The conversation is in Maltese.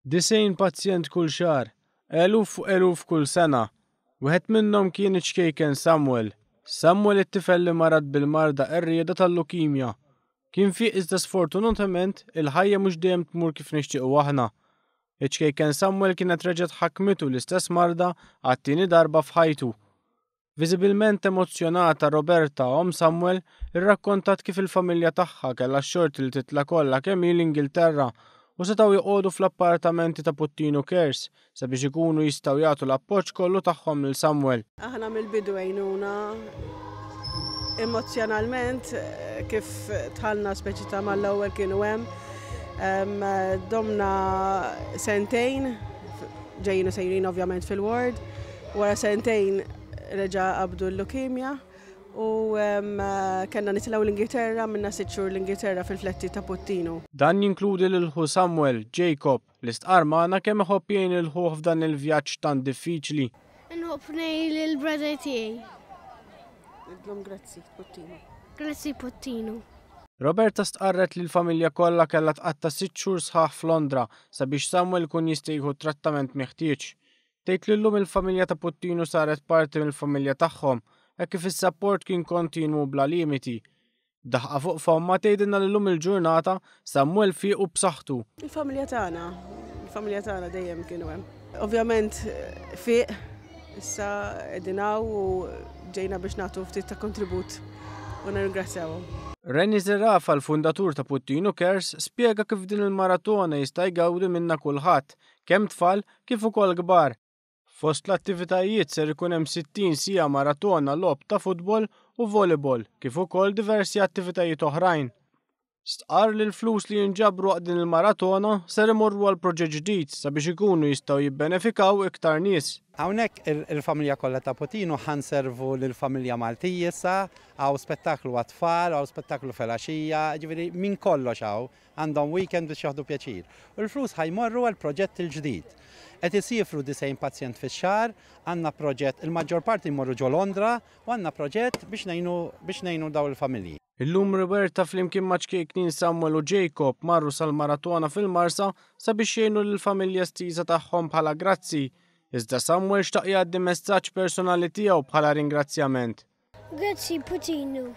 90 pazjent kull xahar, eluf fuq eluf kull sena. Wieħed minnhom kien iċ-ċkejken Samuel. Samuel it-tifel li marad bil-marda qerrieda tal-lukimja. Kien fieq iżda sfortunatament il-ħajja mhux dejjem tmur kif nixtiequ aħna. Iċ-ċkejken Samuel kienet reġgħet ħakmitu l-istess marda għat-tieni darba f'ħajtu. Viżibilment emozzjonata Roberta, omm Samuel, irrakkontat kif il-familja tagħha kellha x-xorti li titla' kollha kemm hi l-Ingilterra u setgħu joqogħdu fl-appartamenti ta' Puttinu Cares sabiex ikunu jistgħu jagħtu l-appoġġ kollu tagħhom lil Samuel. Aħna mill-bidu għinuna emozzjonalment kif dħalna speċi ta' mal-ewwel kienu hemm. Domna sentejn ġejjin u sejrin ovvjament fil-ward. Wara sentejn reġa' qabdu l-lukemja u kellna nitilgħu l-Ingilterra, minna sitt xhur l-Ingilterra fil-fletti ta' Puttinu. Dan jinkludi lil ħu Samuel, Jacob, li stqarr magħna kemm iħobb jgħin lil ħuh f'dan il-vjaġġ tant diffiċli. Inħobb ngħin lill-brother tiegħi. Ngħidlhom grazzi, Puttinu. Grazzi, Puttinu. Roberta stqarret li l-familja kollha kellha tqatta' sitt xhur sħaħ f'Londra sabiex Samuel ikun jista' jieħu t-trattament meħtieġ. Tgħid li llum il-familja ta' Puttinu saret parti mill-familja tagħhom hekk kif is-sapport kien kontinwu bla limiti. B'daħqa fuq fommha tgħidilna li llum il-ġurnata Samuel fieq u b'saħħtu. Il-familja tagħna, il-familja tagħna dejjem kienu hemm. Ovvjament fieq, issa qegħdin hawn u ġejna biex nagħtu ftit ta' kontribut u nirringrazzjawhom. Rennie Zerafa, l-fundatur ta' Puttinu Cares, spjega kif din il-maratona jista' jgawdi minnha kulħadd, kemm tfal kif ukoll kbar. Fost l-attivitajiet ser ikun hemm 60 siegħa maratona logħob ta' futbol u volleyball kif ukoll diversi attivitajiet oħrajn. Stqarr li l-flus li jinġabru waqt din il-maratona ser imorru għal proġett ġdid sabiex ikunu jistgħu jibbenefikaw iktar nies. Hawnhekk il-familja kollha ta' Puttinu ħa nservu lill-familja Maltija issa, hawn spettaklu għat-tfal, hawn spettaklu filgħaxija, jiġifieri minn kollox hawn, għandhom weekend biex jieħdu pjaċir. U l-flus ħa jmorru għall-proġett il-ġdid. Qed isiefru 90 pazjent fix-xahar, għandna proġett, il-maġġor parti jmorru ġo Londra, u għandna proġett biex ngħinu biex ngħinu dawn il-familji. Illum Roberta flimkien ma' ċkejknin Samuel u Jacob marru sal-maratona fil-Marsa sabiex jgħinu lill-familja estiża tagħhom bħala grazzi. Iżda Samuel xtaq jgħaddi messaġġ personali tiegħu bħala ringrazzjament. Grazzi Puttinu.